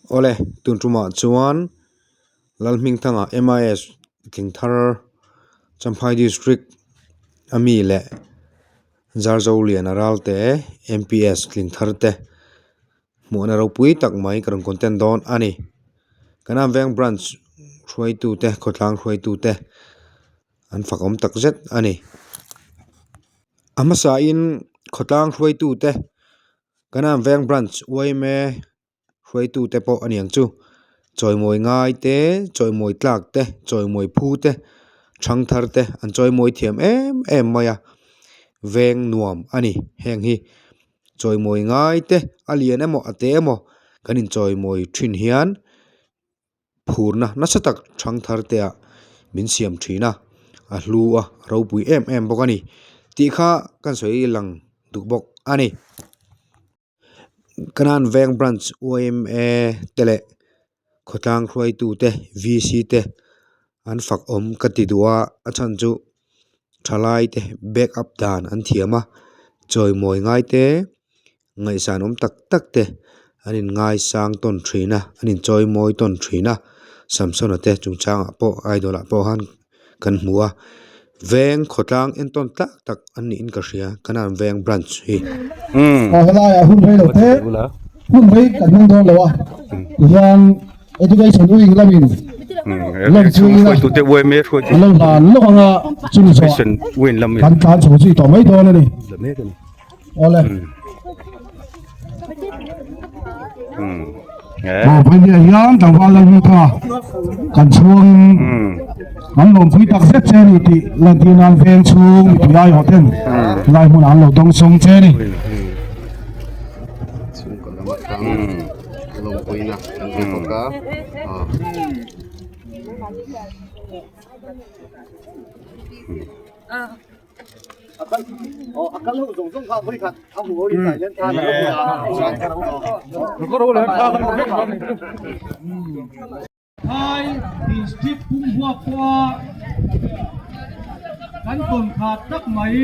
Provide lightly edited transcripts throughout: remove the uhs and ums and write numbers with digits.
Awle tun tumah chuan Lalhmingthanga MIS tling thar Champhai district a mi leh Zarzoliana Ralte MPS tling thar te hmuhna ropui tak mai ka rawn content dawn a ni. Kan veng branch hruaitute khawtlang hruaitute an fakawm tak zet a ni. A hmasain khawtlang hruaitute kan veng branch yma hruaitute pawh a niang chu chawimawi ngai te chawimawi tlak te chawimawi phu te thangthar te an chawimawi thiam em em mai a veng nuam a ni heng hi chawimawi ngai te a lian emaw a te emaw kan inchawimawi thin hian. Phurna nasa tak thangthar te ah min siam thin a, a hlu a, a ropui em em bawk a ni tih kha kan sawi lang duh bawk a ni. Kanan veng branch yma te leh khawtlang hruaitu te VC te an fak awm ka ti duh a, a chhan chu thalai te back up dan an thiam a, chawimawi ngai te. Ngaihsan awm tak tak te an in ngaisang tawn thin a an in chawi mawi tawn thin a Samsona te chungchangah pawh idol ah pawh khan kan hmu a veng khawtlang entawn tlak tak an niin ka hria kanan veng branch hi. Aw helaiah hun rei lo te hun rei kan hmang dawn lo a tihian education wing lamin lawmpuiin a lo hlan lawk anga chumi zawh kan tlan chho zui tawh mai dawn a ni. Awle. Aw Vaimia hian tlangval lal hming kha kan chhuangin an lawmpui tak zet che ni tih lantir nan veng chhung mipui aiawh ten lai hmunah an lo dawng sawng che ni. Chhungkaw lam atang lawmpuina kan hmu bawk a. Phai district pumhua pawha kan tawn khat tak mai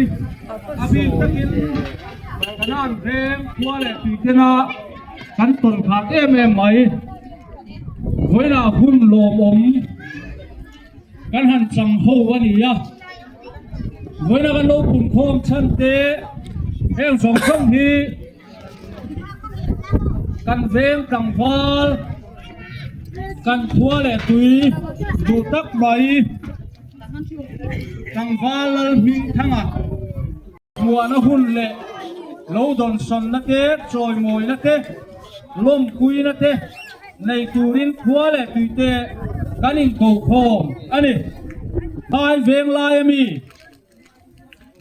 a bik takin Kanan veng khua leh tuitena kan tawn khat em em mai vawiinah hun lawmawm Kan han chang ho a ni a, vawiina kan lo punkhawm chhan te heng zawng zawng hi kan veng tlangval, kan khua leh tui duh tak mai tlangval Lalhmingthanga hmuahna hun leh lo dawnsawnna te, chawimawina te, lawmpuina te, Nei turin khua leh tuite kan inkokhawm a ni. Phai veng lai ami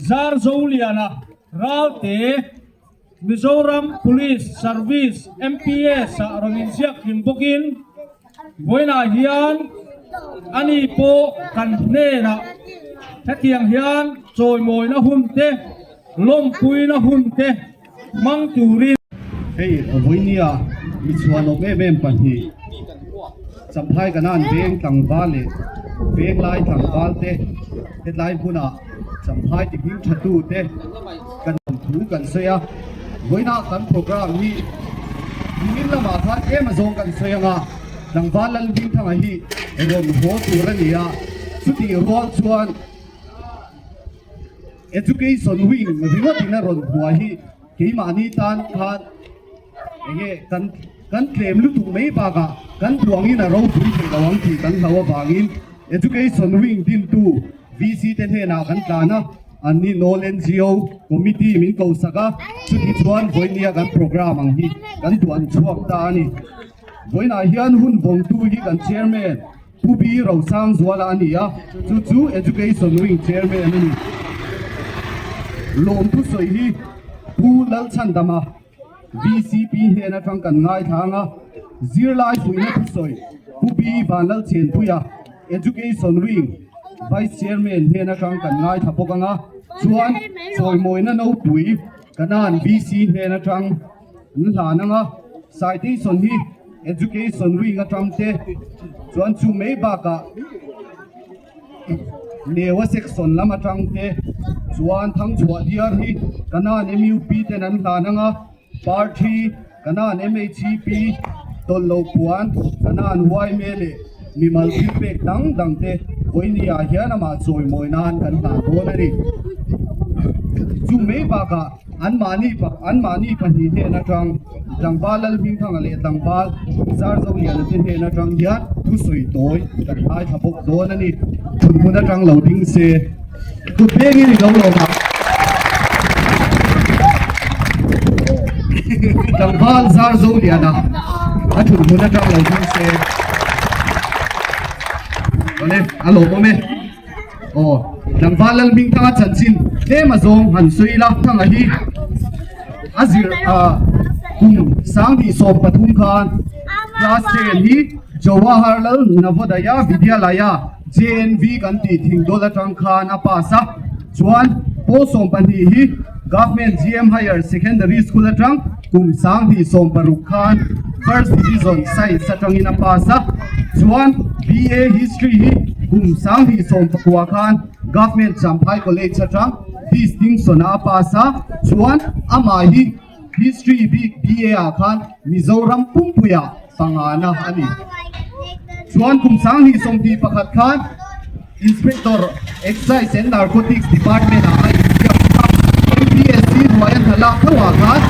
Zarzoliana Ralte Mizoram Police Service, MPS, ah rawn inziak hlim bawkin vawiinah hian ani pawh kan hnenah hetiang hian chawimawina hun te, lawmpuina hun te, hmang turin. Hei vawinia mi chhuanawm em em pahnih Champhai Kanan veng tlangval leh Venglai tlangval te hetlai hmunah Champhai ti hming tha tu te kan awm thu kan sawi a, vawiina kan program hi nimin lamah khan em azawng kan sawi ang a, tlangval Lalhmingthanga hi rawn haw tur a ni a, chutih rual chuan. Education wing ringawt in a rawn hmuai hi keimahni tan khan enge kan kan tlem lutuk mai bakah kan duangin a ropui thei lo ang tih kan hlau avangin Education wing dintu VC te hnenah kan tlan a, anni Nawl NGO committee min ko sak a, chuti chuan vawinia kan programme ang hi kan duan chhuak ta a ni. Vawiinah hian hun vawngtu hi kan chairman. Pu B. Rosangzuala a ni a, chu chu Education Wing Chairman a ni. Lawmthu sawi hi Pu Lalchhandama, VCP hnen atang kan ngaithla ang a, zirlai fuihna thusawi Pu B. Vanlalchenpuia, Education Wing Vice Chairman hnen atang kan ngaithla bawk ang a, chuan chawimawina nopui Kanan VC hnen atang An hlan anga citation hi education wing atang te chuan chu mai bakah Newa section lam atang te Chuan Thangchhuah diar hi Kanan MUP ten an hlan ang a, Parthi, Kanan MHCP, Tawlhlo Puan, Kanan YMA leh mimal thilpek dang dang te vawiini ah hian amah chawimawi nan kan hlan dawn a ni. Chu mai bakah anmahni anmahni pahnih hnen atang Tlangval Lalhmingthanga leh Tlangval Zarzoliana te hnen atang hian thusawi tawi kan ngaithla bawk dawn a ni. Thunhmun atang lo ding se. Kut pengin i lo lawm a. Tlangval zar zo lian a, a thut hmun atang lo ding se. Awle, a lawmawm e. Aw, tlangval Lalhmingthanga chanchin tlem a zawng han sawi ila. Thanga hi a zir a kum 2013 khan class 10 hi Jawaharlal Navodaya Vidyalaya JNV kan tih thingdawl atang khan a pass a, chuan pawl 12 hi Government GM Higher Secondary School atang kum 2016 khan First Division Science atangin a pass a, chuan BA History hi kum 2019 khan Government Champhai College atang Distinction ah a pass a, chuan amah hi History bik BA ah khan Mizoram pumpuiah pangana a ni. Chuan kum 2021 khan Inspector Excise and Narcotics Department ah a inziak a, MPSC hnuaia hna lak tho ah khan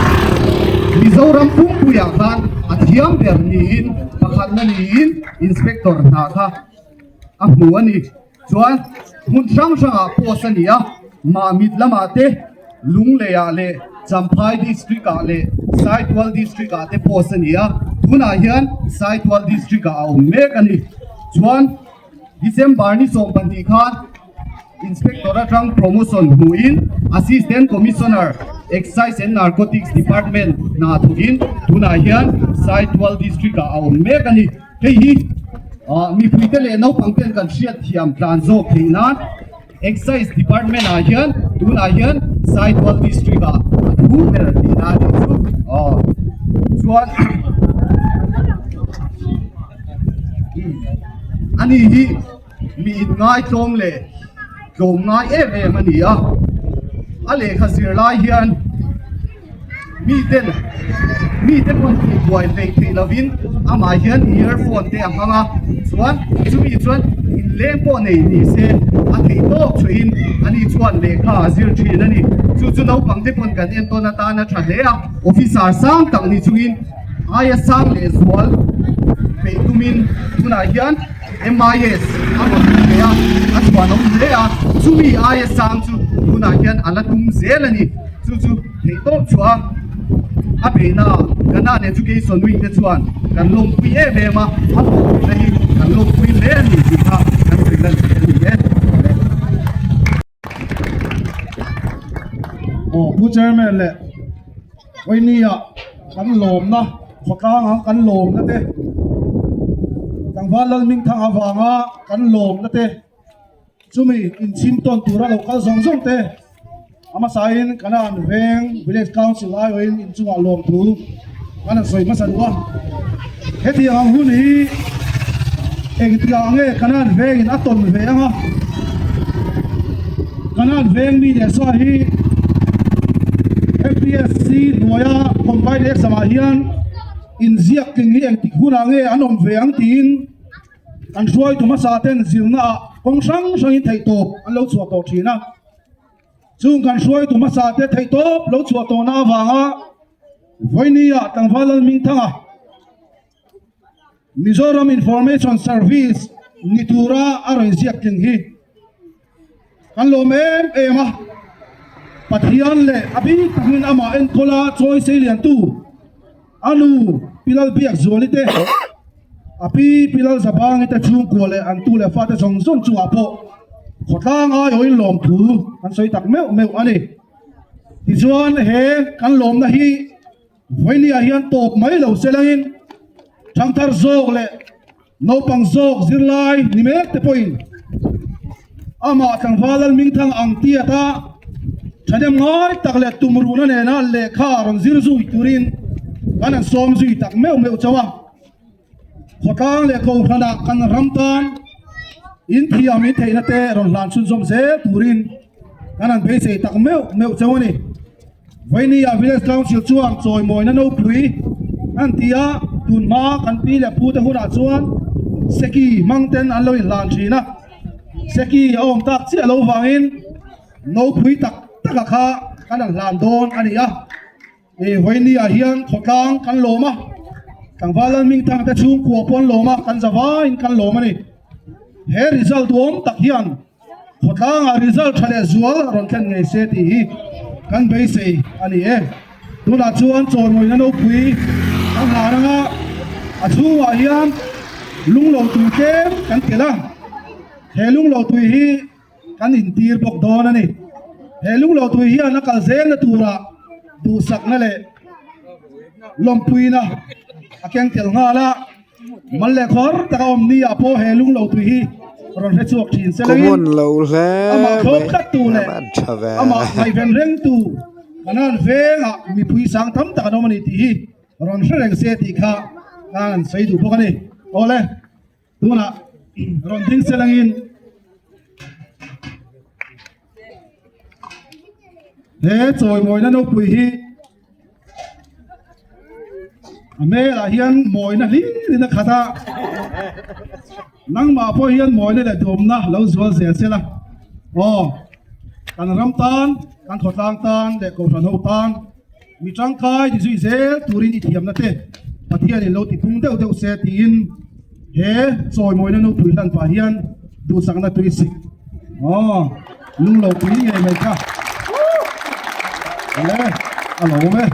Mizoram pumpuiah khan a thiam ber niin pakhatna niin Inspector hna kha a hmu a ni. Chuan hmun hrang hrangah post a ni a, Mahmit lamah te, Lungleiah leh Champhai District ah leh Saitual District ah te post a ni a, tunah hian Saitual District ah a awm mek a ni. Chuan December ni 12 khan Inspector atang promotion hmuhin Assistant Commissioner Excise and Narcotics Department hna thawkin tunah hian Saitual District ah a awm mek a ni. Hei hi mipuite leh naupang ten kan hriat thiam tlan zawk theih nan Excise Department ah hian tunah hian Saitual District ah a thu ber tihna a nih chu. Chuan ani hi mi inngai tlawm leh tlawm ngai em em a ni a, a lehkha zir lai hian Miten mite pawn tih buai hleih theih lovin amah hian earphone te a hmang a, chuan chumi chuan inleng pawh nei ni se a theih tawk thuihin ani chuan lehkha a zir thin a ni. Chu chu naupang te pawn kan entawn atan a tha hle a, officer sang tak ni chungin aia sang leh zual peih tumin tunah hian MIS a rawn tum ve a, a chhuanawm hle a, chumi aia sang chu tunah hian a la tum zel a ni. Chu chu theih tawp chhuah a, a beihna Kanan Education Wing te chuan kan lawmpui em em a, a hlawhtlinna hi kan lawmpui hle a ni tih kha kan sawi lan theih a ni e. Aw Pu Chairman leh Vawinia kan lawmna khawtlang ang kan lawmna te Tlangval Lalhmingthang avanga kan lawmna te Chumi inchhim tawn tura lo kal zawng zawng te a hmasain Kanan Veng Village Council aiawhin inchungah lawmthu kan han sawi hmasa duh a. Hetiang ang hun hi engtikah nge Kanan Vengin a tawn ve ang a? Kanan Veng mi leh sa hi MPSC hnuaia combined exam ah hian inziak tling hi engtik hunah nge an awm ve ang tiin Kan hruaitu hmasa ten zirna ah kawng hrang hrangin theihtawp an lo chhuah tawh thin a. Chung kan hruaitu hmasa te theihtawp lo chhuah tawhna avanga Vawinia Tlangval Lalhmingthanga Mizoram Information Service ni tura a rawn ziak tling hi kan lawm em em a. Pathian leh a bik takin amah enkawla chawi seiliantu A nu Pi Lalbiakzuali te, a pi Pi Lalzabangi te chhungkua leh an tu leh fate zawng zawng chungah pawh khawtlang aiawhin lawmthu kan sawi tak meuh meuh a ni. Tichuan he kan lawmna hi vawinia hian tawp mai lo se langin thangthar zawk leh naupang zawk zirlai ni mek te pawhin amah tlangval Lalhmingthang ang tiata thahnem ngai tak leh tumruhna nena lehkha rawn zir zui turin kan han sawm zui tak meuh meuh chauh a. Khawtlang leh kohhranah kan ram tan inthiam intheihna te rawn hlan chhunzawm zel turin. Kan han beisei tak meuh meuh chauh a ni. Vawinia Village Council chuan chawimawina nopui an ti a, tun hma kan pi leh pu te hunah chuan seki hmang ten an lo inhlan thin a, seki a awm tak chiah lo vangin nopui tak taka kha kan han hlan dawn a ni a. He Vawinia hian khawtlang kan lawm a, tlangval Lalhmingthang te chhungkua pawh an lawm a, kan zavaiin kan lawm a ni. He result duhawm tak hian Khawtlangah result tha leh zual rawn thlen ngei se tih hi kan beisei a ni e. Tunah chuan chawimawina nopui kan hlan anga a chhungah hian lunglo tui tlem kan telh a, he lunglo tui hi kan intir bawk dawn a ni. He lunglo tui hian a kal zelna turah duhsakna leh lawmpuina a keng tel nghal a. Mal leh khawr taka awm ni ah pawh he lung lo tui hi rawn hre chhuak thin se langin Common lo hle amah thlawp mai tlat tu leh a tha ve. amah ngaihven reng tu Kanan vengah mipui sang tam tak an awm a ni tih hi rawn hre reng se tih kha an sawi duh bawk a ni. Awle tunah rawn ding se langin he chawimawina nopui hi A hmelah hian mawina hlirin a khat a, nangmah pawh hian mawina leh duhawmna lo zual zel se la. Aw, kan ram tan, kan khawtlang tan leh kohhran ho tan mi tangkai ti zui zel turin i thiamna te Pathianin lo ti phung deuh deuh se tiin he chawimawina nupui hlan pah hian duhsakna tui sik. Aw, lung lo pui ngei mai kha. Ale, a lo awm e.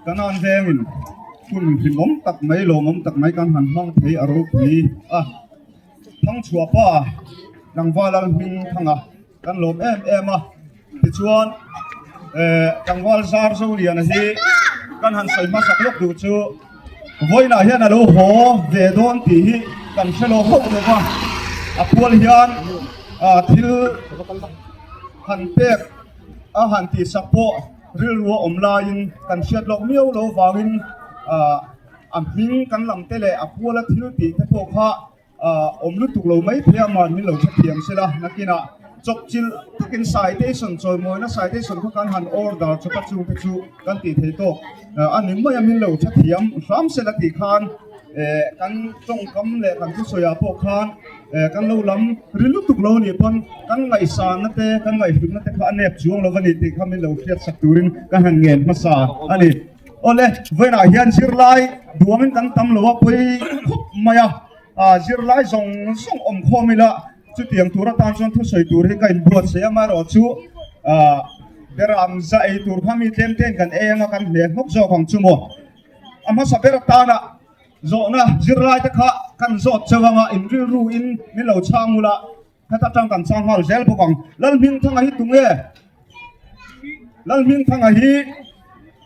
Kan an vengin hun hlimawm tak mai lawmawm tak mai kan han hmang thei a ropui a. Thangchhuah pa tlangval Lalhming Thanga kan lawm em em a tichuan eh tlangval zar Zoliana hi kan han sawi hmasak lawk duh chu vawiinah hian a lo haw ve dawn tih hi kan hre lo hauh lo va a pual hian ah thil han pek a han tihsak pawh rilru a awm laiin kan hriat lawk miau lo vangin ah a hming kan lam te leh a puala thil tih te pawh kha Awm lutuk lo mai phei a man min lo hrethiam sela nakinah chawpchilh takin citation chawimawina citation kha kan han order chawp a chung te chu kan tih thei tawk a ni mai a min lo hrethiam hram sela tih khan kan tawngkam leh kan thusawi ah pawh khan kan lo lam ri lutuk lo nih pawn kan ngaihsanna te kan ngaihhlutna te kha a nep chuang lo a ni tih kha min lo hriatsak turin ka han ngen hmasa a ni. Awle, vawiinah hian zirlai duangin kan tam lo a pawi khawp mai a, ah zirlai zawng zawng awm khawm ila chutiang tur atan chuan thusawi tur hi ka inbuatsaih a, amaherawh chu ah beram za ei tur kha mi tlem ten kan ei anga kan hle hnawk zawk ang chu maw. A hmasa ber atana zawhna zirlai te kha kan zawt chauh anga in rilru in min lo chhang ula heta tang kan chhang nghal zel bawk ang. Lalhmingthanga hi tunge? Lalhmingthanga hi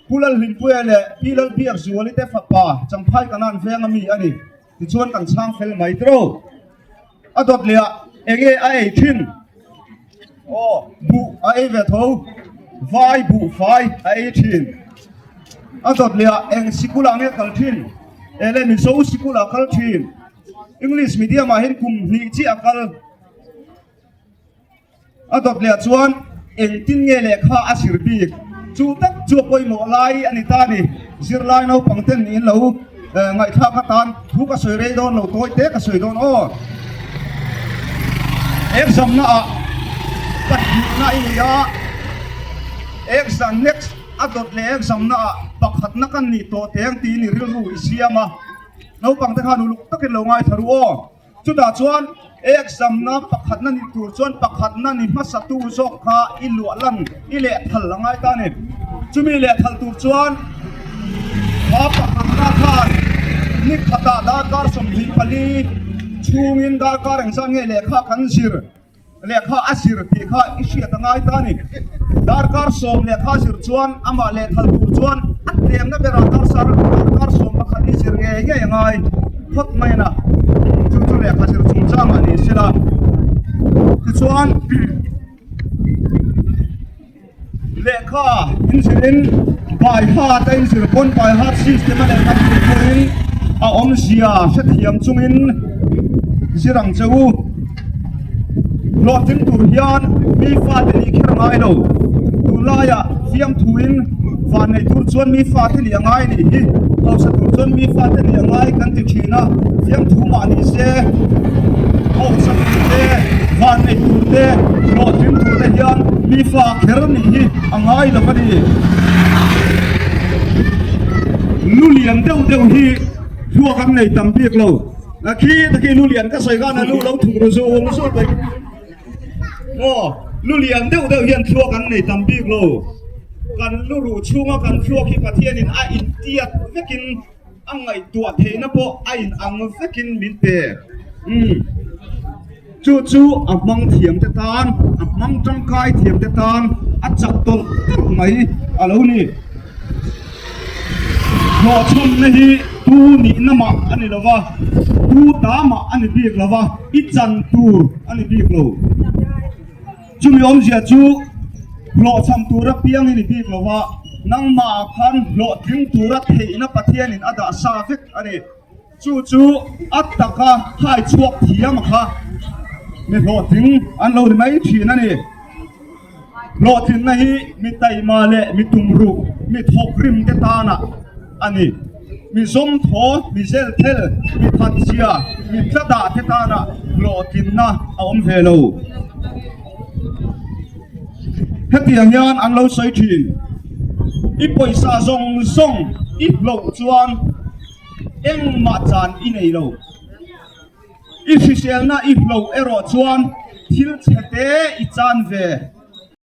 Pu Lalhlimpuia leh Pi Lalbiakzuali te fapa Champhai Kanan venga mi a ni. Tichuan kan chhang fel mai tiro. A dawt leh ah enge a ei thin? Aw, buh a ei ve tho. Vai buh fai a ei thin. A dawt leh ah eng sikul ah nge kal thin? Ele Mizo sikul ah kal thin. English medium ah hian kum hnih chiah a kal. A dawt leh chuan engtin nge lehkha a zir bik? Chu tak chu a pawimawh lai a ni ta a ni. Zirlai naupang ten niin lo ngaihthlak atan thu ka sawi rei dawn lo, tawi te ka sawi dawn aw. Exam na ah pahnihna i ni a, exam next a dawt leh exam na ah pakhatna kan nih tawh teng tiin i rilru i siam a, naupang te khan uluk takin lo ngaithla ru aw. Chutah chuan examna pakhatna ni tur chuan pakhatna ni hmasatu zawk kha i luah lan i lehthal a ngai ta a ni. Chumi lehthal tur chuan kha pakhatna khan ni khatah darkar 24 chhungin darkar engzat nge lehkha kan zir Lehkha a zir tih kha i hriat a ngai ta a ni. Darkar sawm lehkha a zir chuan amah lehthal tur chuan a tlemna berah darsar darkar 11 i zir ngei ngei a ngai phawt mai a na. Chu chu lehkha zir chungchangah ni sela. Tichuan lehkha in zirin by heart a in zir pawn by heart system a lehkha zir pawhin. A awmzia hrethiam chungin zir ang che u. Hlawhtling tur hian mi fate nih kher a ngai lo. Tunlaiah fiamthuin van nei tur chuan mi fate nih a ngai nih hi. Hausa tur chuan mi fate nih a ngai kan ti thin a, fiamthu mah ni se hausa tur te, van nei tur te, hlawhtling tur te hian mi fa kher nih hi a ngai lo a ni. Lu lian deuh deuh hi thluak an nei tam bik lo. A khi taki lu lian ka sawi khan a lu lo thuk ru zung zung mai. Aw, lu lian deuh deuh hian thluak an nei tam bik lo. Kan lu ruh chhunga kan thluak hi Pathianin a intiat vekin a ngaihtuah theihna pawh a inang vekin min pe. Umm. Chu chu a hmang thiam te tan, a hmang tangkai thiam te tan a chak tawlh tawlh mai a lo ni. Hlawhchhamna hi tu nihna mah a ni lo va, tu ta mah a ni bik lo va, i chan tur a ni bik lo. Chumi awmzia chu hlawhchham tura piang i ni bik lo va, nangmah khan hlawhtling tura theihna Pathianin a dah sa vek a ni. Chu chu a taka hai chhuak thiam a kha mi hlawhtling an lo ni mai thin a ni. Hlawhtlinna hi mi taima leh mi tumruh, mi thawkrim te tanah a ni. Mi zawmthaw, mi zelthel, mi thatchhia, mi tladah te tanah hlawhtlinna a awm ve lo. Hetiang hian an lo sawi thin, I pawisa zawng zawng i hloh chuan Engmah chan i nei lo. I hriselna i hloh erawh chuan thil chhe te i chan ve.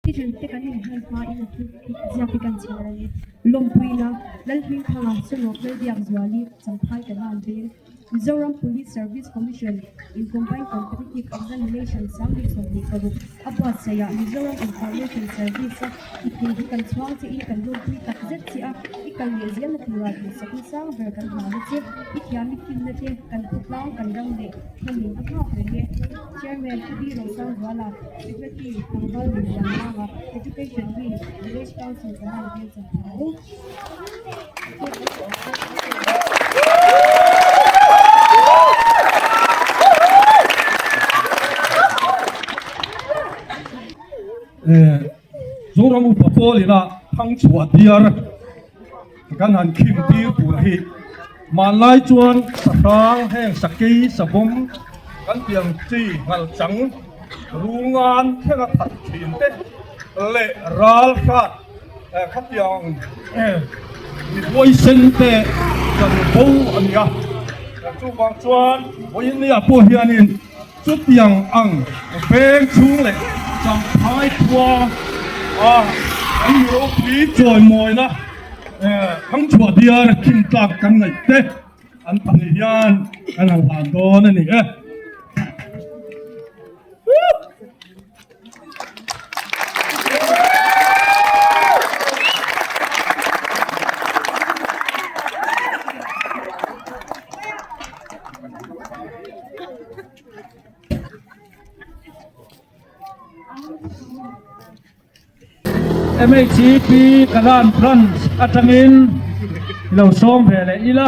Thil te kan inhal hmain a thil ziak hi kan chhiar a ni. Lawmpuina, Lalhmingthanga, Sawlawk Lalbiakzuali, Champhai Kanan Veng, Mizoram Police Service Commission in Combined Competitive Examination 2026 a buatsaihah Mizoram Information Service-a i thei hi kan chhuang che in kan lawmpui tak zet che a, i kal leh zelna tura duhsakna sang ber kan hlan a che, i thiam i finna te kan khawtlang kan ram leh hnawmin a nghak reng e. Chairman Pu Di Rosangzuala, Secretary Tlangval Nunlianmanga, Education Wing, Village Council Kanan Veng Champhai. Zoram upa pawl ina thangchhuah diar kan han khim tir tur hi hmanlai chuan sahrang heng sakei savawm kan tiang chi ngalh chang rungan thlenga that thin te leh ral hrat Khatiang mi huaisen te kan bo a ni a, chuvang chuan vawiinniah pawh hianin chutiang ang veng chhung leh Champhai khua a kan ropui chawimawina Thangchhuah diar khim tlak kan ngaih te an pahnih hian kan han hlan dawn a ni e. MHEP Kalan Branch atangin lo sawm ve leh ila.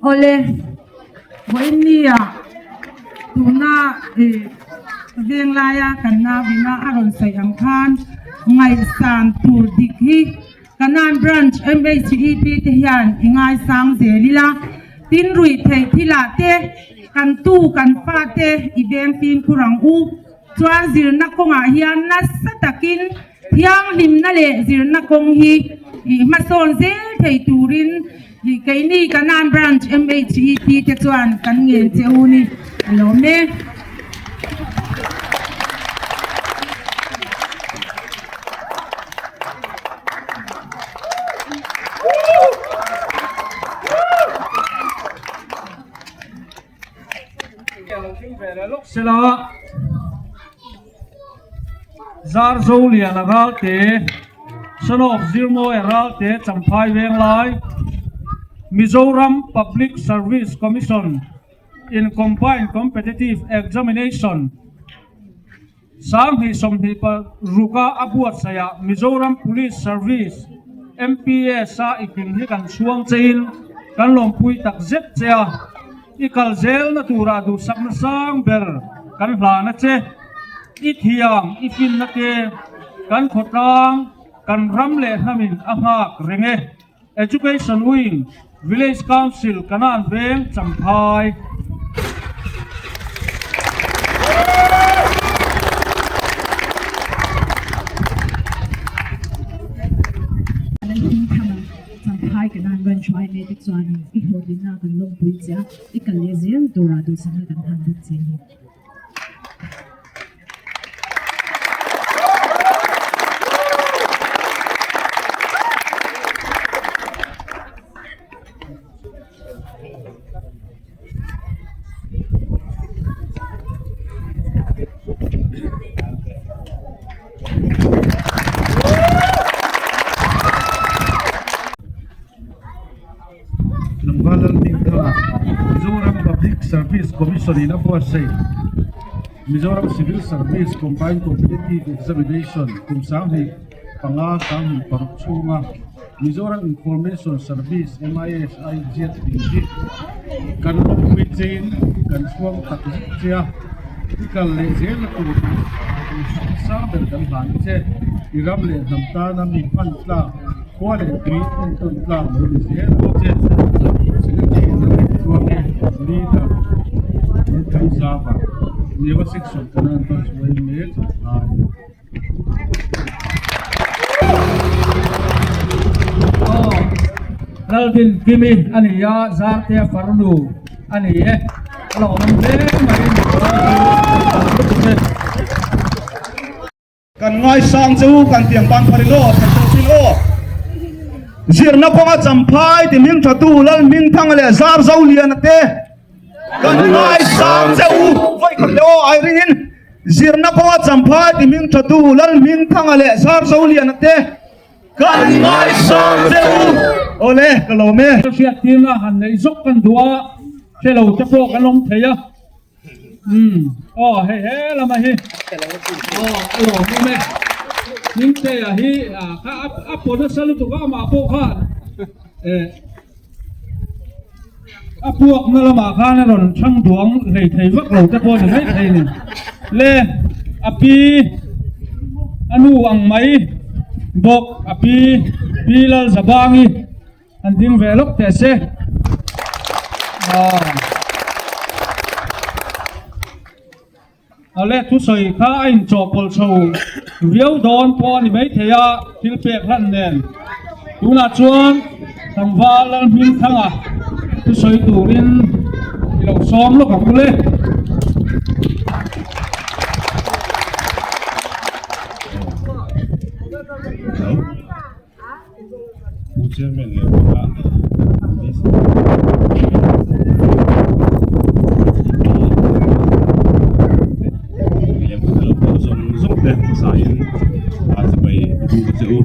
Awle, vawiinnia tuna ih veng laia kan nauina a rawn sawi ang khan ngaihsan tur dik hi Kanan Branch MHEP te hian i ngaisang zel ila, tin ruih theih thilah te kan tu kan fate i veng fimkhur ang u. Chuan zirna kawngah hian nasa takin thianghlimna leh zirna kawng hi i hmasawn zel thei turin keini Kanan Branch MHEP te chuan kan ngen che u ni a lawm e. Sela Zarzo Liana Ralte, Son of Zirmawia Ralte Champhai Venglai, Mizoram Public Service Commission in Combined Competitive Examination 2026 a a buatsaihah Mizoram Police Service, MPS, a i tling hi kan chhuang chein kan lawmpui tak zet che a, i kal zelna turah duhsakna sang ber kan hlan a che. I thiam, i finna te kan khawtlang, kan ram leh hnamin a nghak reng e. Education Wing, Village Council, Kanan Veng, Champhai. Lalhmingthanga, Champhai Kanan Branch yma te chuanin i hlawhtlinna kan lawmpui che a, i kal leh zel turah duhsakna kan han bawk che ni. Tlangval Lalhmingthanga, Mizoram Public Service Commission in a buatsaih Mizoram Civil Service Combined Competitive Examination kum 2005 2006 chhunga Mizoram Information Service, MIS, a inziak tih hi kan lawmpui chein kan chhuang tak zet che a, i kal leh zel a tur duhsak sang ber kan hlan che. I ram leh hnam tana mi hman tlak, khua leh tui entawn tlak lo ni zel ang che. Secretary in a rem chuang e, Leader Thangzava, Newa Section Kanan Branch yma Champhai. Laldin Kimi a ni a, Zartea farnu a ni e. A lo awm hle mai. Kan ngaisang che u, kan tiang ban phar in aw, that tawh chin aw. Zirna kawnga Champhai ti hming thatu Lalhmingthanga leh Zarzoliana te kan ngaisang che u, vawikhat leh aw ai ringin. Zirna kawnga Champhai ti hming thatu Lalhmingthanga leh Zarzoliana te kan ngaisang che u. Awle, ka lawm e. Hriattirna han neih zawk kan duh a, hre lo te pawh kan awm thei a. Umm, aw hei he lama hi, aw a lawm awm e. Hmingtea hi kha a paw nasa lutuk a, amah pawh khan eh. A puakna lamah khan a rawn chhang duang hlei thei vak lo te pawh a ni mai thei ni. Le a pi a nu ang mai bawk a pi Pi Lalzabangi an ding ve lawk teh se. Aw. A leh thusawi kha a inchawhpawlh chho viau dawn pawh a ni maithei a, thil pek hlan nen. Tunah chuan tlangval Lalhmingthanga thusawi turin i lo sawm lawk ang u le. Pu Chairman leh pawha zawng zawng te hmasain a chibai duh che u.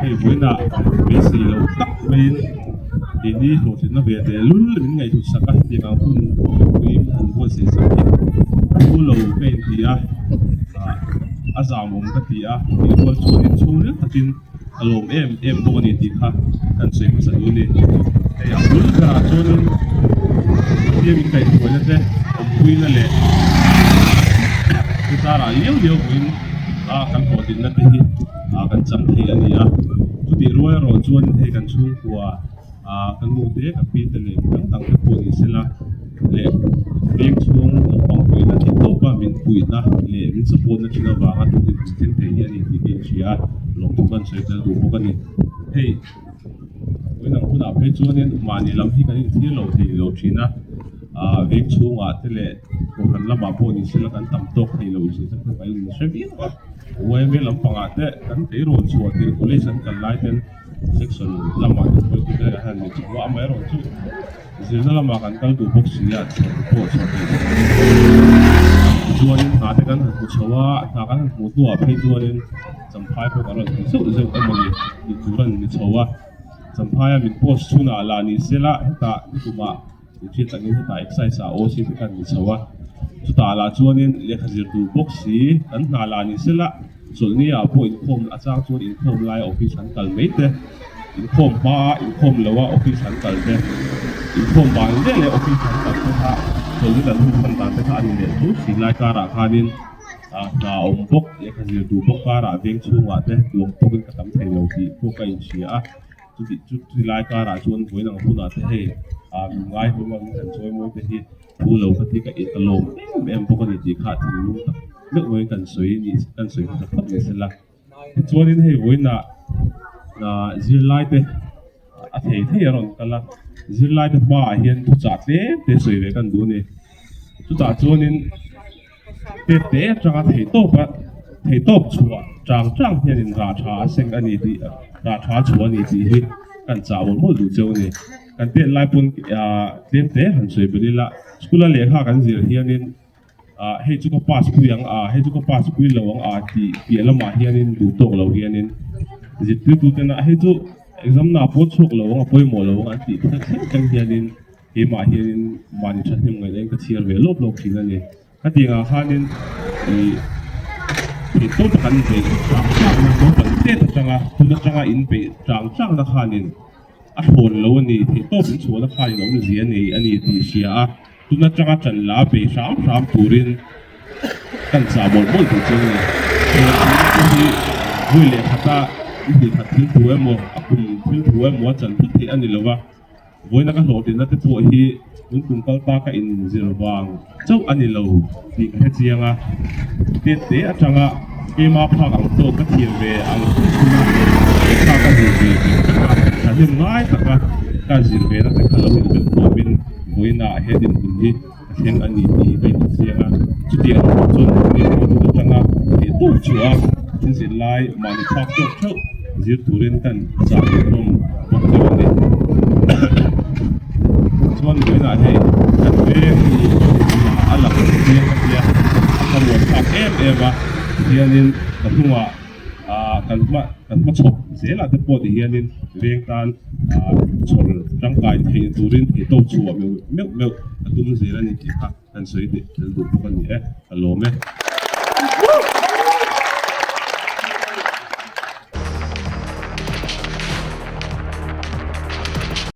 Hei vawiinah beisei loh tak maiin keini hlawhtlinna ve teh lul min ngaihhlut sak a, tiang ang hun pui han buatsaih sak hi thu lo ka inti a, a zamawm ka ti a, tih rual chuan inchhung reng takin a lawm em em bawk a ni tih kha kan sawi hmasa duh a ni. Hei a bul berah chuanin Pathian min kaihhruaina te awmpuina leh chutara liau liau buin a kan hlawhtlinna te hi kan chang thei a ni a. Chutih rual erawh chuanin hei kan chhungkua ah ka nu te ka pi te leh midang dang te pawh ni sela leh veng chhung naupang puihna thil tawp a min puihna leh min support na thin avanga tun in hmu thleng thei hi a ni tih ka inhria a lawmthu kan sawi tel duh bawk a ni hei vawiin ang hunah phei chuanin mahni lam hi kan inthlir lo thei lo thin a ah veng chhungah te leh kohhran lamah pawh ni sela kan tam tawk thei lo tih te pawh kan inhre viau a yma lampangah te kan tleirawl chhuah tirh college an kal lai ten. Section lamah te pawh chu a han ni chho a, amaherawhchu zirna lamah kan kal duh bawk si a, chhawr pawh chhawr theih bawk a ni. Tichuanin hna te kan han hmu chho a, hna kan han hmuh hnuah phei chuanin Champhai pawh kan rawn hmu zeuh zeuh emaw ni tih tur a ni chho a. Champhaia min post chhunah lah ni sela hetah nikumah inhriat angin hetah excise ah OC te kan ni chho a, chutah lah chuanin lehkha zir duh bawk si kan hna lah ni sela chawlhni ah pawh inkhawm a chang chuan inkhawm laia office an kal mai te, inkhawm hma a inkhawm lo a office an kal te, inkhawm ban vel leh office an kal te kha chawlhni kan hun hman dan te kha a ni leh tho si lai karah khanin hna awm bawk lehkha zir duh bawk karah veng chhungah te tuang tawkin ka tam thei lo tih pawh ka inhria a, chuti chuti lai karah chuan vawiin ang hunah te hei ah min ngai hlawm a min han chawi mawi te hi thu lo ka ti ka in ka lawm em em bawk a ni tih kha thinlung tak meuh meuhin kan sawi ni kan sawi hmasa phawt ni sela tichuanin hei vawiinah ah zirlai te a thei thei a rawn kal a zirlai te hmaah hian thuchah tlem te sawi ve kan duh a ni chutah chuanin. Te te atanga theihtawp a theihtawp chhuah chang chang hianin rah tha a seng a ni tih rah tha chhuah a ni tih hi kan chah mawlh mawlh duh cheu a ni. Kan tet lai pawn ah tlem te han sawi belh ila school a lehkha kan zir hianin ah hei chu ka pass pui ang a hei chu ka pass pui lo ang a tih piah lamah hianin duh tawk lo hianin zirtirtu tena hei chu exam na pawh chhuak lo ang a pawimawh lo ang an tih thleng thleng thleng hianin Keimah hianin mahni thahnem ngaihna ka chhiar ve lawp lawp thin a ni. Hetiang ah khanin ih theihtawp a kan beih chang chang na naupang tet atanga hun atanga in beih chang chang na khanin a thlawn lo a ni, theihtawp in chhuahna khanin awmzia a nei a ni tih hria a, tun atanga ṭan la bei hram hram turin kan chah mawlh mawlh duh cheu a ni. Hlawhtlinna te hi vawi leh khata i hnih khat thil thu emaw a kum thil thu emaw a chan thut theih a ni lo va. Vawiina ka hlawhtlinna te pawh hi tun kum kal ta ka inzir vang chauh a ni lo tih ka hre chiang a. Tet te atanga keima phak ang tawk ka thiam ve ang hun chhunga lehkha ka zir ve tih vek a, thahnem ngai taka ka zir ve na te kha lo inbelh khawmin vawiina he dinhmun hi ka thleng a ni tih hi ka inhmu chiang a. Chutiang ang chuan ni pawh tun atanga theihtawp chhuah a thil zir lai mahni phak tawk theuh zir turin kan chah leh hlawm bawk deuh a ni. Chuan vawiinah hei kan veng hi a lang chiang ka tia a thlamuan thlak em em a tihianin ka hnungah ah kan hma kan hmachhawp zelah te pawh tihianin veng tan ah chhawr tangkai theih turin theihtawp chhuah meuh meuh meuh a tum zel a ni tih kha kan sawi tel duh bawk a ni e ka lawm e.